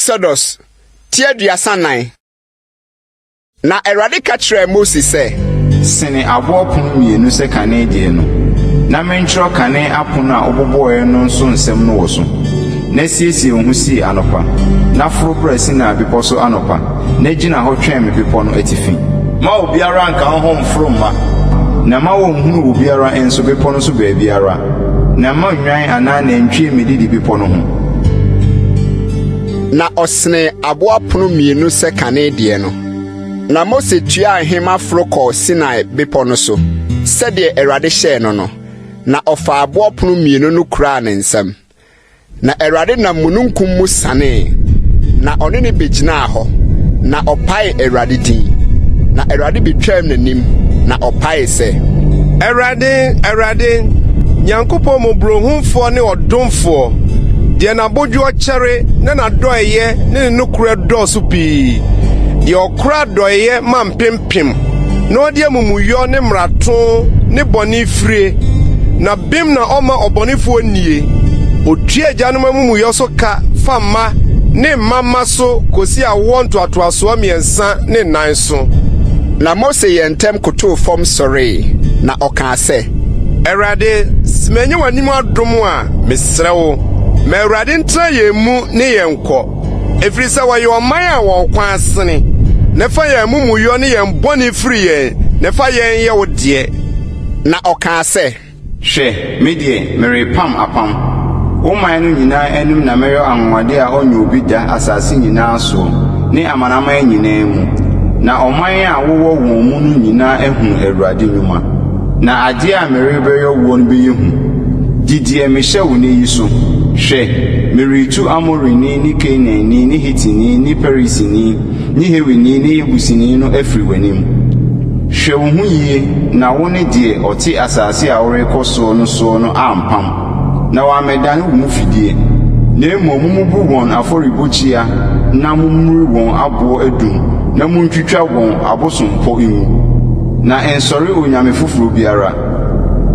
Exodus ti 34. Na Awurade ka kyerɛɛ Mose sɛ. Sene aboɔ apono mmienu sɛ kane deɛ no, na mentwerɛ kane apono a wobobɔeɛ no so nsɛm no wɔ so. Na siesie wo ho sie anɔpa, na foro bra Sinai bepɔ so anɔpa, na gyina hɔ twɛn me bepɔ no atifi. Mma obiara nnka wo ho mmforo mma. Na mma wɔnnhunu obiara nso bepɔ no so baabiara, na mma nnwan anaa nantwie mmedidi bepɔ no ho. Na ɔsenee aboɔ apono mmienu sɛ kane deɛ no. Na Mose tuaa nhema foro kɔɔ Sinai bepɔ no so, sɛdeɛ Awurade hyɛɛ no no, na ɔfaa aboɔ pono mmienu no kuraa ne nsam. Na Awurade nam mununkum mu sianee, na ɔne no begyinaa hɔ, na ɔpaee Awurade din. Na Awurade betwaam n'anim, na ɔpaee sɛ. Awurade, Awurade, Nyankopɔn mmɔborɔhunufoɔ ne ɔdomfoɔ, deɛ n'abodwoɔ kyɛre na n'adɔeɛyɛ ne ne nokorɛ dɔɔso pii, deɛ ɔkora adɔeɛ ma mpempem, na ɔde amumuyɔ ne mmarato ne bɔne firie, na bem na ɔmma ɔbɔnefoɔ nnie. Otua agyanom amumuyɔ so ka fa mma ne mma mma so kosi awoɔ ntoatoasoɔ mmiɛnsa ne nnan so. Na Mose yɛɛ ntɛm kotow fam sɔree, na ɔkaa sɛ. Awurade, sɛ manya w'anim adom a, mesrɛ wo, ma Awurade ntena yɛn mu ne yɛn nkɔ, ɛfiri sɛ wɔyɛ ɔman a wɔn kɔn asene, na fa yɛn amumuyɔ ne yɛn bɔne firi yɛn, na fa yɛn yɛ wo deɛ. Na ɔkaa sɛ. Hwɛ, me deɛ, merepam apam. Wo man no nyinaa anim na mɛyɔ anwanwadeɛ a ɔnyɛ obi da asase nyinaa soɔ ne amanaman nyinaa mu, na ɔman a wowɔ wɔn mu no nyinaa ahunu Awurade nnwuma. Na adeɛ a merebɛyɔ woɔ no bɛyɛ hu. Di deɛ mehyɛ wo nnɛ yi so. Hwɛ, meretu Amorini ne Kanaanni ne Hitini ne Perisini ne Hewini ne Yebusini no afiri w'anim. Hwɛ wo ho yie na wo ne deɛ ɔte asase a worekɔ soɔ no soɔ no ampam, na wammɛdane wo mu fidie, na mmom mommubu wɔn afɔrebukyia na mommuru wɔn aboɔ adum na montwitwa wɔn abosompɔ ngu. Na nsɔre onyame foforɔ biara,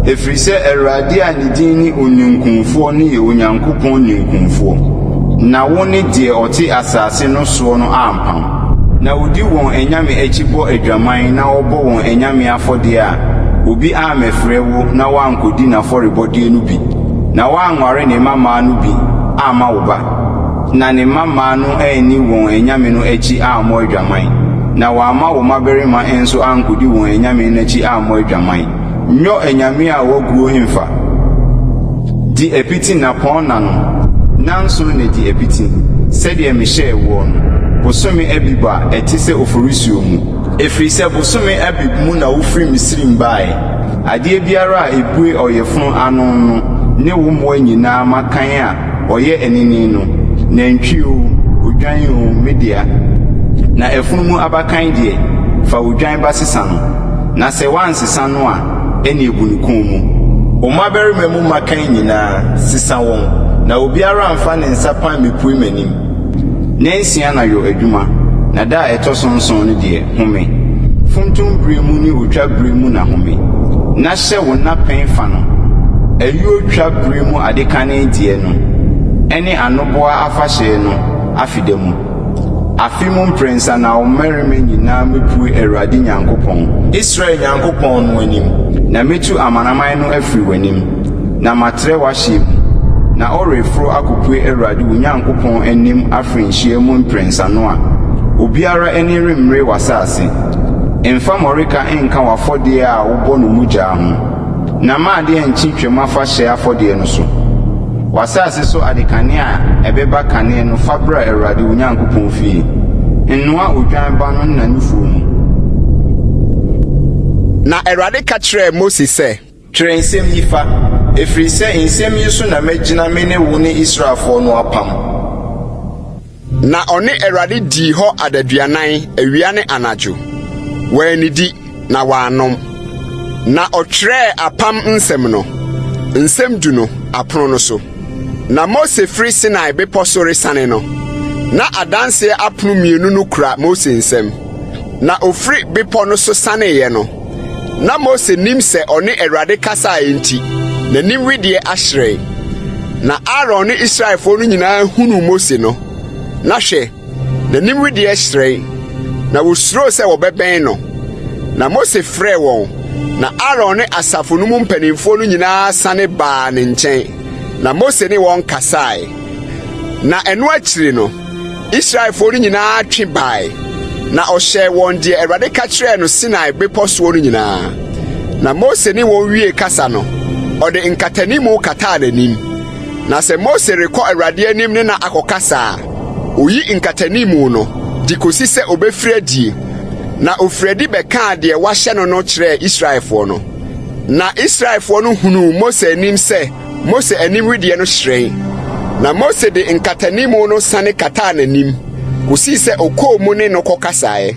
ɛfiri sɛ Awurade a ne din ne Oninkunfoɔ no yɛ Onyankopɔn ninkunfoɔ, na wo ne deɛ ɔte asase no soɔ no ampam. Na wodi wɔn anyame akyi bɔ adwaman na wɔbɔ wɔn anyame afɔdeɛ a, obi ammɛfrɛ wo na woankɔdi n'afɔrebɔdeɛ no bi, na woanware ne mmammaa no bi amma wo ba, na ne mmammaa no anni wɔn anyame no akyi ammɔ adwaman, na wɔamma wo mmabarima nso ankɔdi wɔn anyame no akyi ammɔ adwaman. Nyɔ anyame a wɔaguo mfa. Di apiti nnapɔnna no, nnanson na di apiti, sɛdeɛ mehyɛɛ woɔ no, bosome Abib a ɛte sɛ Oforisuo mu. Ɛfiri sɛ bosome Abib mu na wofirii Misraim baeɛ. Adeɛ biara a ɛbue ɔyafunu ano no ne wo mmoa nyinaa mmakan a ɔyɛ anini no, nantwie oo, odwan oo, me dea. Na afunumu abakan deɛ, fa odwan ba sesa no, na sɛ woansesa no a, ɛnneɛ bu ne kɔn mu. Wo mmabarima mu mmakan nyinaa, sesa wɔn, na obiara mmfa ne nsa pan mmepue m'anim. Nnansia na yɔ adwuma, na da a ɛtɔ so nson no deɛ, home. Funtum berɛ mu ne otwa berɛ mu na home, na hyɛ wo nnapɛn fa no, ayuo twa berɛ mu adekane deɛ no, ne anoboa afahyɛ no afeda mu. Afe mu mprɛnsa na wo mmarima nyinaa mmɛpue Awurade Nyankopɔn, Israel Nyankopɔn no anim. Na mɛtu amanaman no afiri w'anim, na matrɛ w'ahyeɛ mu, na woreforo akɔpue Awurade wo Nyankopɔn anim afirinhyia mu mprɛnsa no a, obiara ani remmere w'asase. Mfa mmɔreka nka w'afɔdeɛ a wobɔ no mogya ho, na mma adeɛ nnkye Twam Afahyɛ afɔdeɛ no so. W'asase so adekane a ɛbɛba kane no fa bra Awurade wo Nyankopɔn fie. Nnoa odwan ba no nna nufoɔ mu. Na Awurade ka kyerɛɛ Mose sɛ. Twerɛ nsɛm yi fa, ɛfiri sɛ nsɛm yi so na mɛgyina me ne wo ne Israelfoɔ no apam. Na ɔne Awurade dii hɔ adaduanan awia ne anadwo. Wannidi na wannom. Na ɔtwerɛɛ apam nsɛm no, nsɛm du no, apono no so. Na Mose firi Sinai bepɔ so resiane no, na adanseɛ apono mmienu no kura Mose nsam. Na ofiri bepɔ no so sianeeɛ no, na Mose nim sɛ ɔne Awurade kasaeɛ nti, n'anim wedeɛ ahyerɛn. Na Aaron ne Israelfoɔ no nyinaa hunuu Mose no, Na hwɛ, n'anim wedeɛ hyerɛn, na wɔsuroo sɛ wɔbɛbɛn no. Na Mose frɛɛ wɔn, na Aaron ne asafo no mu mpanimfoɔ no nyinaa sane baa ne nkyɛn, na Mose ne wɔn kasae. Na ɛno akyiri no, Israelfoɔ no nyinaa twe bae, na ɔhyɛɛ wɔn deɛ Awurade ka kyerɛɛ no Sinai bepɔ soɔ no nyinaa. Na Mose ne wɔn wiee kasa no, ɔde nkatanimu kataa n'anim. Na sɛ Mose rekɔ Awurade anim ne no akɔkasa a, oyi nkatanimu no de kosi sɛ obefiri adie. Na ofiri adi bɛkaa deɛ wahyɛ no no kyerɛɛ Israelfoɔ no. Na Israelfoɔ no hunuu Mose anim sɛ Mose anim wedeɛ no hyerɛn. Na Mose de nkatanimu no sane kataa n'anim kosii sɛ ɔkɔɔ mu ne no kɔkasaeɛ.